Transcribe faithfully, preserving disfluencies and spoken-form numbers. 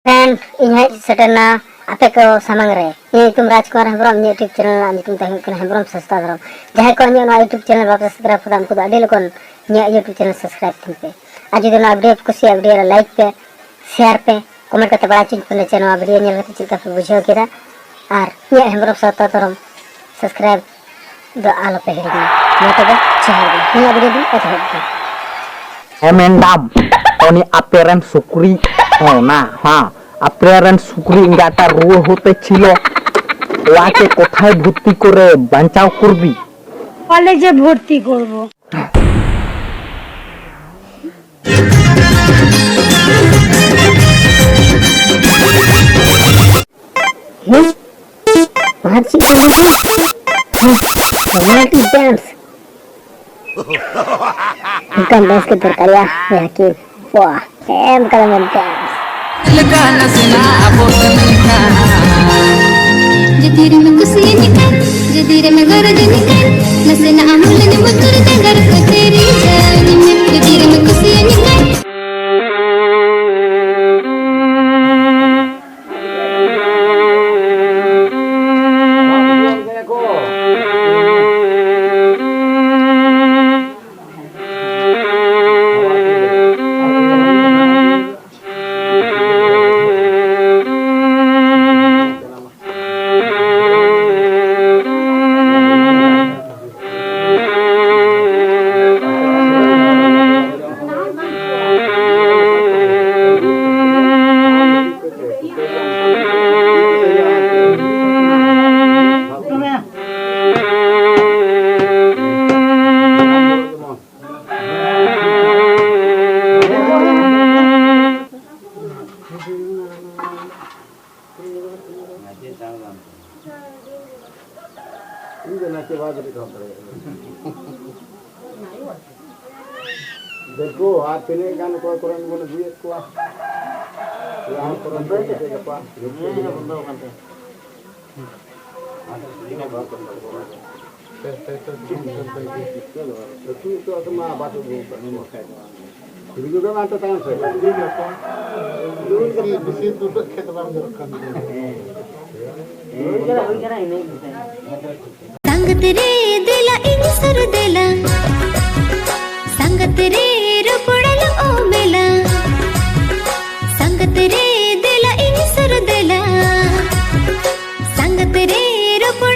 Friend, ᱤᱧ ᱦᱮᱡ ᱥᱮᱴᱮᱨᱱᱟ ᱟᱯᱮ ᱠᱚ ᱥᱟᱢᱟᱝ ᱨᱮ᱾ ᱤᱧ ᱧᱩᱛᱩᱢ ᱨᱟᱡᱽᱠᱩᱢᱟᱨ ᱦᱮᱢᱵᱨᱚᱢ, ᱤᱧᱟᱹᱜ YouTube ᱪᱮᱱᱮᱞ ᱨᱮᱱᱟᱜ ᱧᱩᱛᱩᱢ ᱛᱟᱦᱮᱸ ᱦᱩᱭᱩᱜ ᱠᱟᱱᱟ ᱦᱮᱢᱵᱨᱚᱢ ᱥᱟᱥᱛᱟ ᱫᱷᱚᱨᱚᱢ᱾ ᱡᱟᱦᱟᱸᱭ ᱠᱚ ᱤᱧᱟᱹᱜ ᱱᱚᱣᱟ YouTube ᱪᱮᱱᱮᱞ ᱵᱟᱯᱮ ᱥᱟᱵᱥᱠᱨᱟᱭᱤᱵ ᱠᱟᱫᱟ, ᱩᱱᱠᱩ ᱫᱚ ᱟᱹᱰᱤ ᱞᱚᱜᱚᱱ ᱤᱧᱟᱹᱜ YouTube ᱪᱮᱱᱮᱞ ᱥᱟᱵᱥᱠᱨᱟᱭᱤᱵ ᱛᱤᱧ ᱯᱮ᱾ ᱟᱨ ᱡᱩᱫᱤ ᱱᱚᱣᱟ ᱵᱷᱤᱰᱤᱭᱳ ᱯᱮ ᱠᱩᱥᱤᱭᱟᱜᱼᱟ, ᱵᱷᱤᱰᱤᱭᱳ ᱨᱮ ᱞᱟᱭᱤᱠ ᱯᱮ, ᱥᱮᱭᱟᱨ ᱯᱮ, ᱠᱚᱢᱮᱱᱴ ᱠᱟᱛᱮ ᱵᱟᱲᱟᱭ ᱦᱚᱪᱚᱧ ᱯᱮ ᱡᱮ ᱱᱚᱣᱟ ᱵᱷᱤᱰᱤᱭᱳ ᱧᱮᱞ ᱠᱟᱛᱮ ᱪᱮᱫ ᱞᱮᱠᱟ ᱯᱮ ᱵᱩᱡᱷᱟᱹᱣ ᱠᱮᱫᱟ᱾ ᱟᱨ ᱤᱧᱟᱹᱜ ᱦᱮᱢᱵᱨᱚᱢ ᱥᱟᱶᱛᱟ ᱫᱷᱚᱨᱚᱢ ᱥᱟᱵᱥᱠᱨᱟᱭᱤᱵ ᱫᱚ ᱟᱞᱚᱯᱮ ᱦᱤᱲᱤᱧᱟ᱾ ᱢᱟ ᱛᱚᱵᱮ ᱡᱚᱦᱟᱨ ᱜᱮ, ᱱᱤᱭᱟᱹ ᱵᱷᱤᱰᱤᱭᱳ ᱫᱚᱧ ᱮᱛᱚᱦᱚᱵ ᱮᱫᱟ᱾ ᱦᱮᱸ ᱢᱮᱱᱫᱟᱢ, ᱩᱱᱤ ᱟᱯᱮ ᱨᱮᱱ ᱥᱩᱠᱨᱤ ᱚᱱᱟ, ᱦᱮᱸ, ᱟᱯᱮ ᱨᱮᱱ ᱥᱩᱠᱨᱤ ᱮᱸᱜᱟᱴᱟ ᱨᱩᱣᱟᱹ ᱦᱚᱛᱮ ছিল, ওকে কোথায় ভর্তি করে বাঁচাও করবি? কলেজে ভর্তি করব। ᱦᱮᱸ? ᱯᱟᱹᱧᱪᱤ ᱯᱟᱸᱡᱤ ᱫᱚ? ᱦᱮᱸ? Romantic dance? ᱚᱱᱠᱟᱱ ᱰᱮᱱᱥ ᱜᱮ ᱫᱚᱨᱠᱟᱨᱚᱜᱼᱟ, ᱦᱮᱸ ᱠᱤ? ᱵᱟᱦ, ᱮᱢ ᱠᱟᱫᱟᱢ ᱰᱮᱱᱥ᱾ ᱞᱮᱠᱟ ᱱᱟᱥᱮᱱᱟᱜ ᱟᱵᱚ ᱞᱮᱱᱠᱷᱟᱱ᱾ ᱡᱩᱫᱤ ᱨᱮᱢ ᱠᱩᱥᱤᱭᱟᱹᱧ ᱠᱷᱟᱱ, ᱡᱩᱫᱤ ᱨᱮᱢ ᱜᱚᱨᱚᱡᱟᱹᱧ ᱠᱷᱟᱱ, ᱱᱟᱥᱮᱱᱟᱜ ᱟᱢ ᱞᱟᱹᱜᱤᱫ ᱢᱩᱪᱩᱨ ᱡᱟᱸᱜᱟ ᱨᱮ ᱠᱟᱹᱴᱟᱹᱨᱤ ᱡᱟᱹᱣᱤᱧ ᱢᱮ᱾ ᱡᱩᱫᱤ ᱨᱮᱢ ᱠᱩᱥᱤᱭᱟᱹᱧ ᱠᱷᱟᱱ᱾ ᱤᱧ ᱫᱚ ᱱᱟᱥᱮ ᱵᱟᱭ ᱠᱟᱹᱴᱤᱡ ᱨᱚᱲ ᱫᱟᱲᱮᱭᱟᱜ ᱠᱟᱱᱟ᱾ ᱫᱮᱠᱷᱳ, ᱟᱨ ᱛᱤᱱᱟᱹᱜ ᱜᱟᱱ ᱚᱠᱚᱭ ᱠᱚᱨᱮᱱ ᱵᱚᱱ ᱟᱹᱜᱩᱭᱮᱫ ᱠᱚᱣᱟ᱾ ᱞᱟᱦᱟ ᱠᱚᱨᱮᱱ ᱠᱚ ᱜᱟᱛᱮ ᱜᱟᱯᱟ᱾ ᱦᱮᱸ, ᱦᱮᱸ, ᱵᱚᱱᱫᱚ ᱟᱠᱟᱱ ᱛᱟᱭᱟ᱾ ᱟᱹᱛᱩ ᱩᱛᱟᱹᱨ ᱟᱛᱮ ᱢᱟ ᱵᱟᱥ ᱟᱹᱜᱩ ᱟᱠᱟᱫ ᱠᱚᱣᱟ᱾ ᱦᱤᱡᱩᱜ ᱫᱚ ᱵᱟᱝ ᱛᱟᱭᱚᱢ ᱥᱮᱫ᱾ ᱵᱮᱥᱤ ᱫᱩᱰᱟᱹᱜ ᱠᱷᱮᱛ ᱵᱟᱝ ᱡᱚᱨᱚᱜ ᱠᱟᱱ ᱛᱟᱭᱟ᱾ ᱥᱟᱸᱜᱟᱛ ᱨᱮ ᱫᱮᱞᱟ ᱤᱧ ᱥᱩᱨ ᱫᱮᱞᱟ, ᱥᱟᱸᱜᱟᱛ ᱨᱮ ᱨᱚᱯᱚᱲ ᱟᱞᱟᱝ ᱚ ᱢᱮᱞᱟ᱾ ᱥᱟᱸᱜᱟᱛ ᱨᱮ ᱫᱮᱞᱟ ᱤᱧ ᱥᱩᱨ ᱫᱮᱞᱟ, ᱥᱟᱸᱜᱟᱛ ᱨᱮ ᱨᱚᱯᱚᱲ